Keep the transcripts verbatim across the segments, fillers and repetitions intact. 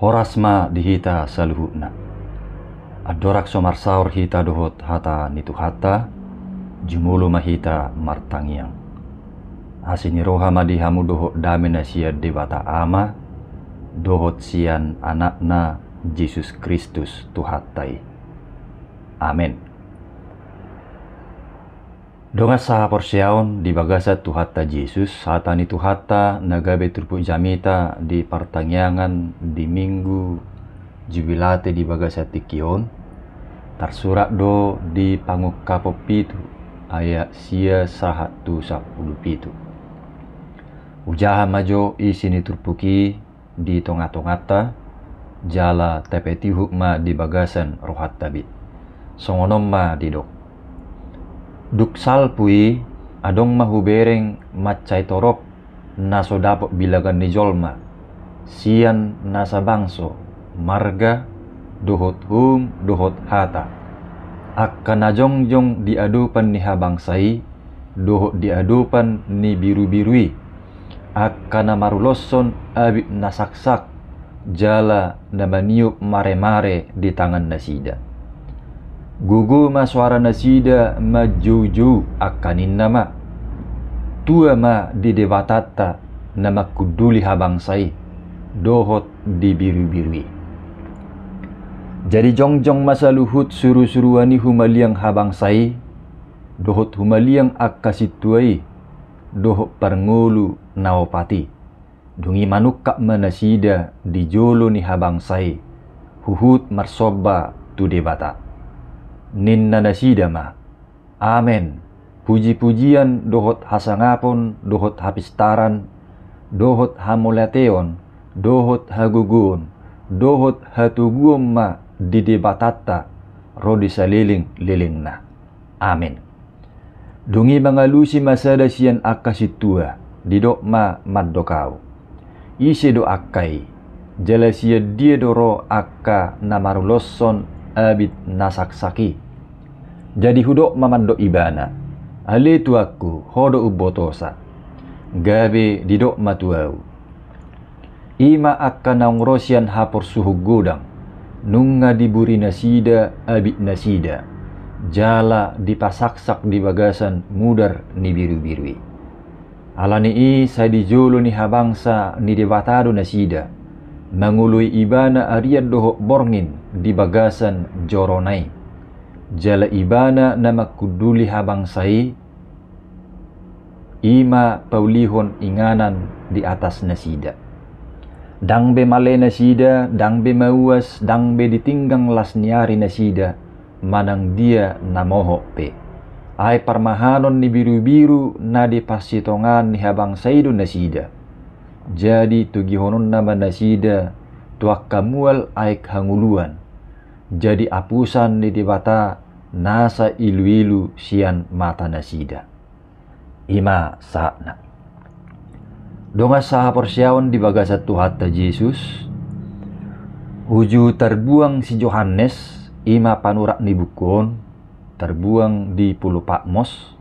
Horas ma di hita saluhutna. Andorang so marsaor hita dohot hata ni Tuhanta, jumolo ma hita martangiang. Asi ni roha ma di hamu dohot dame na sian Debata Ama, dohot sian Anakna Jesus Kristus Tuhanta i. Amen. Dongan sahaporseaon di bagasan Tuhanta Jesus, hata ni Tuhanta na gabe turpuk jamita di partangiangan di Minggu Jubilate di bagasan tingki on, tarsurat do di Pangungkapon pitu, ayat sia sahat tu sampulu pitu. Hujaha ma jo isi ni turpuk i di tonga-tonganta, jala tapatihuk ma di bagasan rohanta be. Songon on ma didok. Dung salpu i, adong ma hubereng mansai torop na so dapot bilangan ni jolma, sian nasa bangso, marga, dohot hum, dohot hata. Angka na jongjong di adopan ni habangsa i, dohot di adopan ni birubiru i, angka na maruloshon abit na saksak, jala na maniop maremare di tangan nasida. Gogo ma soara nasida manjoujou, angka ninna ma: Tua ma di Debatanta na manghunduli habangsa i, dohot di birubiru i. Jadi jongjong ma saluhut surusuruan i humaliang habangsa i, dohot humaliang angka sintua i, dohot parngolu na opat i. Dung i manungkap ma nasida di jolo ni habangsa i, huhut marsomba tu Debata. Ninna nasida ma: Amen. Pujipujian dohot hasangapon dohot hapistaran, dohot hamauliateon, dohot hagogoon, dohot hatoguon ma di Debatanta ro di salelenglelengna. Amen. Dung i mangalusi ma sada sian angka sintua, didok ma mandok ahu: Ise do angka i, jala sian dia do ro angka na maruloshon abit na saksak i? Jadi hudok ma mandok ibana: Ale tuanku, ho do umbotosa. Gabe didok ma tu ahu: I ma angka naung ro sian haporsuhon godang, nunga diburi nasida abit nasida, jala dipasaksak di bagasan mudar ni birubiru i. Ala ni i sai di jolo ni habangsa ni Debata do nasida, mangoloi Ibana arian dohot borngin di bagasan jorona i. Jala Ibana na manghunduli habangsa i, i ma paulihon inganan di atas nasida. Ndang be male nasida, ndang be mauas, ndang be ditinggang las ni ari nasida, manang dia na mohop pe. Ai parmahanon ni birubiru na di parsitongaan ni habangsa i do nasida. Jadi togihononna ma nasida tu angka mual aek hangoluan. Jadi apusan ni Debata nasa iluilu sian mata nasida. I ma sahatna. Dongan sahaporseaon di bagasan Tuhanta Jesus, uju tarbuang si Johannes, i ma panurat ni buku on, tarbuang di Pulo Patmos,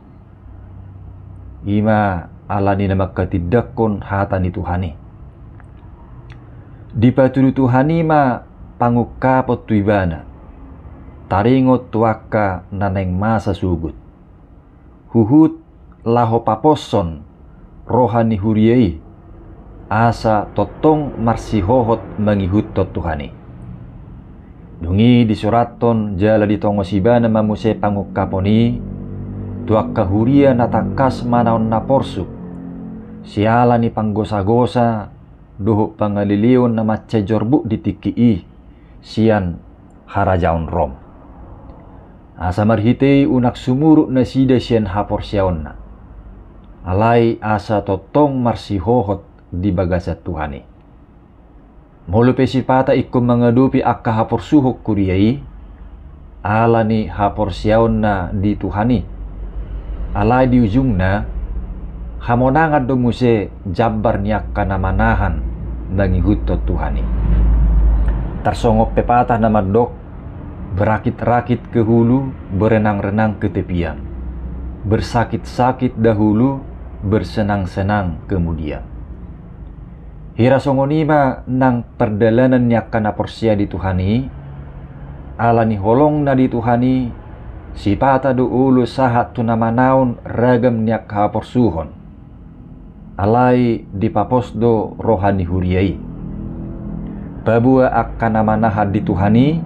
i ma ala ni na mangkatindangkon hata ni Tuhan i. Dipatudu Tuhan i ma pangungkapon tu ibana, taringot tu angka na naeng masa sogot. Huhut laho paposhon roha ni huria i, asa tongtong marsihohot mangihuthon Tuhan i. Dung i disurathon jala ditongosi ibana ma muse pangungkapon i tu angka huria na tangkas manaon na porsuk, siala ni panggosagosa dohot pangaleleon na mansai jorbut di tingki i sian harajaon Rom. Asa marhite i unang sumurut nasida sian haporseaonna, alai asa tongtong marsihohot di bagasan Tuhan i. Molo pe sipata ingkon mangadopi angka haporsuhon huria i, ala ni haporseaonna di Tuhan i. Alai di ujungna, hamonangan do muse jambar ni angka na manahan mangihuthon Tuhan i. Tarsongon pepatah na mandok: Berakit-rakit ke hulu, berenang-renang ke tepian. Bersakit-sakit dahulu, bersenang-senang kemudian. Hira songon i ma nang pardalanan ni angka na porsea di Tuhan i, ala ni holongna di Tuhan i, sipata do olo sahat tu na manaon ragam ni angka haporsuhon. Alai dipapos do roha ni huria i. Paboa angka na manahan di Tuhan i,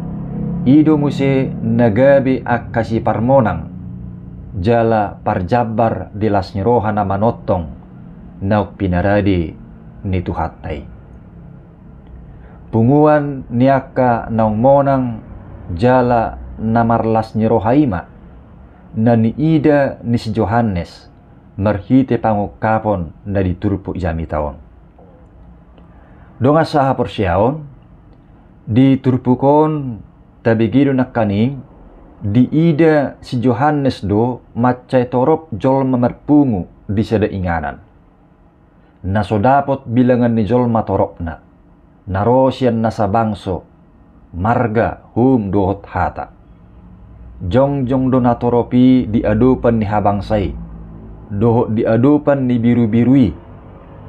i do muse na gabe angka siparmonang, jala parjambar di las ni roha na manongtong naung pinarade ni Tuhanta i. Punguan ni angka naung monang jala na marlas ni roha i ma na niida ni si Johannes marhite pangungkapon na di turpuk jamita on. Dongan sahaporseaon, di turpuk on tabege do nangkaning diida si Johannes do mansai torop jolma marpungu di sada inganan. Na so dapot bilangan ni jolma toropna, na ro sian nasa bangso, marga, hum dohot hata. Jongjong do natorop i di adopan ni habangsa i, dohot di adopan ni birubiru i,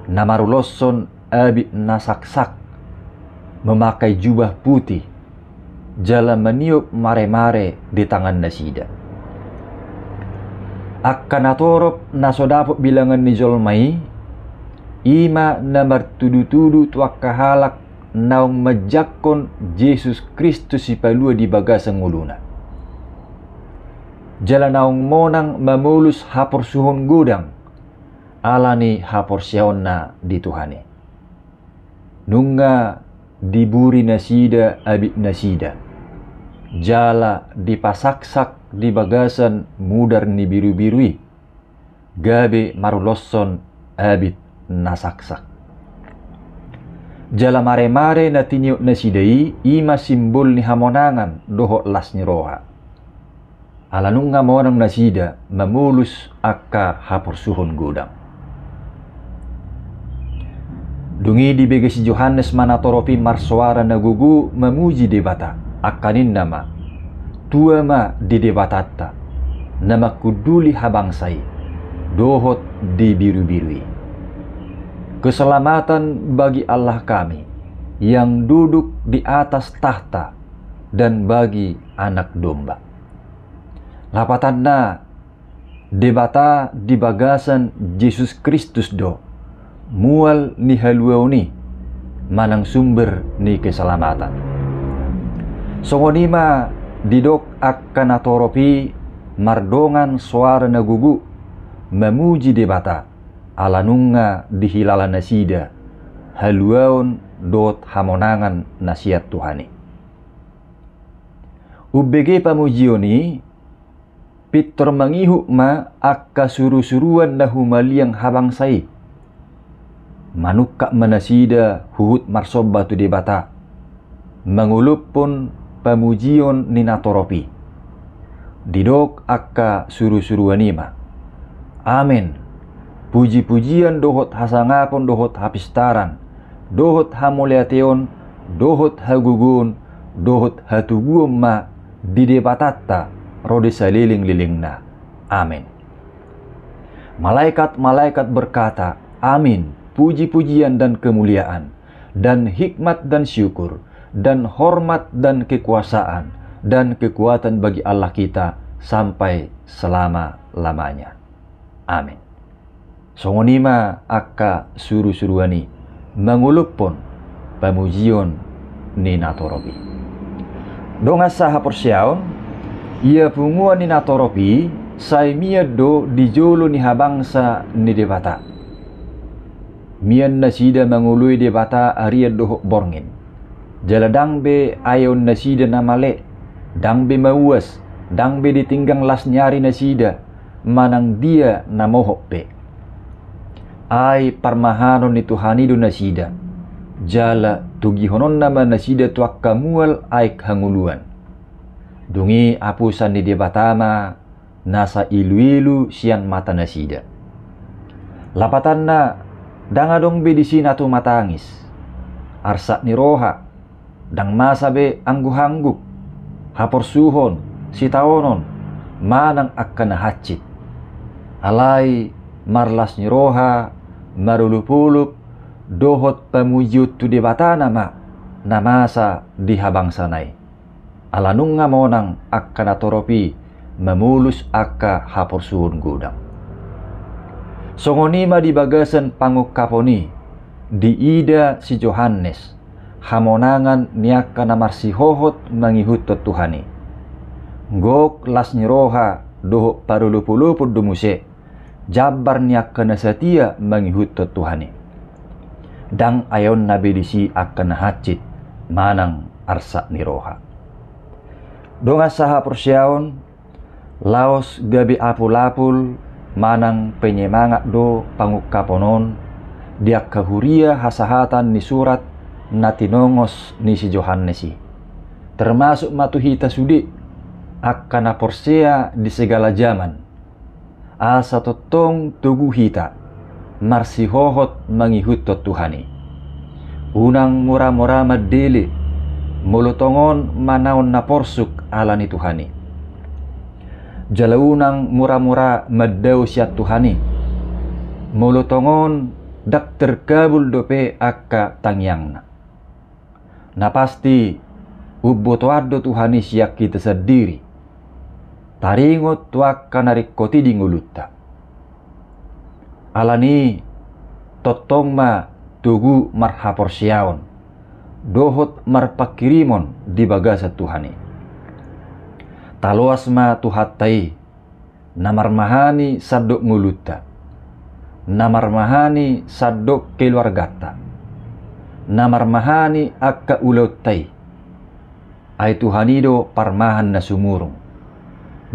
na maruloshon abit na saksak, memakai jubah putih, jala maniop maremare di tangan nasida. Angka natorop na so dapot bilangan ni jolma i, i ma na martudutudu tu angka halak naung manjangkon Jesus Kristus Sipalua di bagasan ngoluna, jala naung monang mamolus haporsuhon godang ala ni haporseaonna di Tuhan i. Nunga diburi nasida abit nasida, jala dipasaksak di bagasan mudar ni birubiru i, gabe maruloshon abit na saksak. Jala maremare na tiniop nasida i, i ma simbol ni hamonangan dohot las ni roha. Ala nunga monang nasida mamolus angka haporsuhon godang. Dung i dibege si Johannes ma natorop i marsoara na gogo mamuji Debata, angka ninna ma: Tua ma di Debatanta, na manghunduli habangsa i, dohot di birubiru i. Keselamatan bagi Allah kami, yang duduk di atas tahta, dan bagi Anak Domba. Lapatanna, Debata di bagasan Jesus Kristus do mual ni haluaon i, manang sumber ni keselamatan. Songon i ma didok angka natorop i mardongan soara na gogo mamuji Debata, ala nunga dihilala nasida haluaon dohot hamonangan na sian Tuhan i. Umbege pamujion i, pintor mangihut ma angka surusuruan na humaliang habangsa i. Manungkap ma nasida huhut marsomba tu Debata, mangolophon pamujion ni natorop i. Didok angka surusuruan i ma: Amen. Pujipujian dohot hasangapon dohot hapistaran, dohot hamauliateon, dohot hagogoon, dohot hatubuon ma di Debatanta ro di salelenglelengna. Amen. Malaikat-malaikat berkata: Amin, puji-pujian dan kemuliaan, dan hikmat dan syukur, dan hormat dan kekuasaan, dan kekuatan bagi Allah kita sampai selama-lamanya. Amin. Songon i ma angka surusuruan i mangolophon pamujion ni natorop i. Dongan sahaporseaon, ia punguan ni natorop i sai mian do di jolo ni habangsa ni Debata. Mian nasida mangoloi Debata arian dohot borngin. Jala ndang be aeon nasida na male, ndang be mauas, ndang be ditinggang las ni ari nasida, manang dia na mohop pe. Ai parmahanon ni Tuhan i do nasida, jala togihononna ma nasida tu angka mual aek hangoluan. Dung i apusan ni Debata ma nasa iluilu sian mata nasida. Lapatanna, ndang adong be disi na tumatangis, arsak ni roha, ndang masa be angguhangguk, haporsuhon, sitaonon, manang angka na hansit. Alai marlas ni roha, marolopolop, dohot pamujion tu Debata nama na masa di habangsana i. Ala nunga monang angka natorop i mamolus angka haporsuhon godang. Songon i ma di bagasan pangungkapon i, diida si Johannes hamonangan ni angka na marsihohot mangihuthon Tuhan i. Gok las ni roha dohot parolopolopon do muse jambar ni angka na satia mangihuthon Tuhan i. Ndang aeonna be disi angka na hansit manang arsak ni roha. Dongan sahaporseaon, laos gabe apulapul manang penyemangat do pangungkapon on di angka huria hasahatan ni surat na tinongos ni si Johannes i. Termasuk ma tu hita sude angka na porsea di segala jaman. Asa tongtong togu hita marsihohot mangihuthon Tuhan i. Unang muramura mandele molo tongon manaon na porsuk ala ni Tuhan i. Jala unang muramura mandao sian Tuhan i molo tongon ndang terkabul dope angka tangiangna. Na pasti, umbotoan do Tuhan i sian hita sandiri taringot tu angka na ringkot i di ngolunta. Ala ni i, tongtong ma togu marhaporseaon dohot marpanghirimon di bagasan Tuhan i. Taloas ma Tuhanta i, na marmahani sandok ngolunta, na marmahani sandok keluarganta, na marmahani angka ulaonta i. Ai Tuhan i do parmahan na sumurung,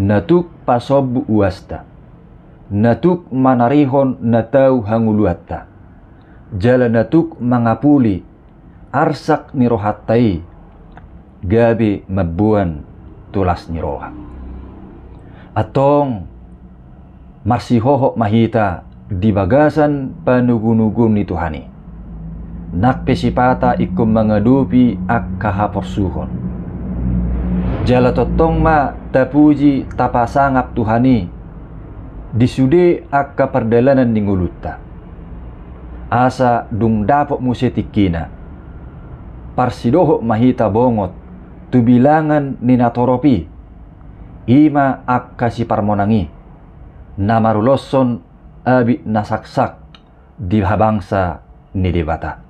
na tuk pasombu uasta, na tuk manarihon na tau hangoluanta, jala na tuk mangapuli arsak ni rohanta i gabe mamboan tu las ni roha. Antong, marsihohot ma hita di bagasan panogunoguon ni Tuhan i. Nang pe sipata ingkon mangadopi angka haporsuhon. Jala tongtong ma tapuji tapasangap Tuhan i di sude angka pardalanan ni ngolunta. Asa dung dapot muse tingkina, parsidohot ma hita bongot tu bilangan ni natorop i, i ma angka siparmonang i, na maruloshon abit na saksak di habangsa ni Debata.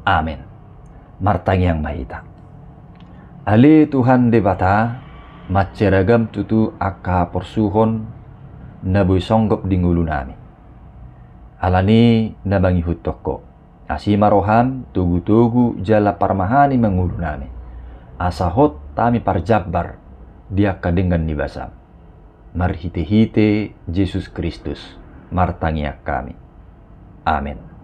Amen. Martangiang ma hita. Ale Tuhan Debata, mansai ragam tutu angka haporsuhon na boi songgop di ngolunami. Ala ni na mangihuthon Ho, asi ma roham, togutogu jala parmahani ma ngolunami, asa hot hami parjambar di angka denggan ni basam. Marhitehite Jesus Kristus martangiang hami. Amen.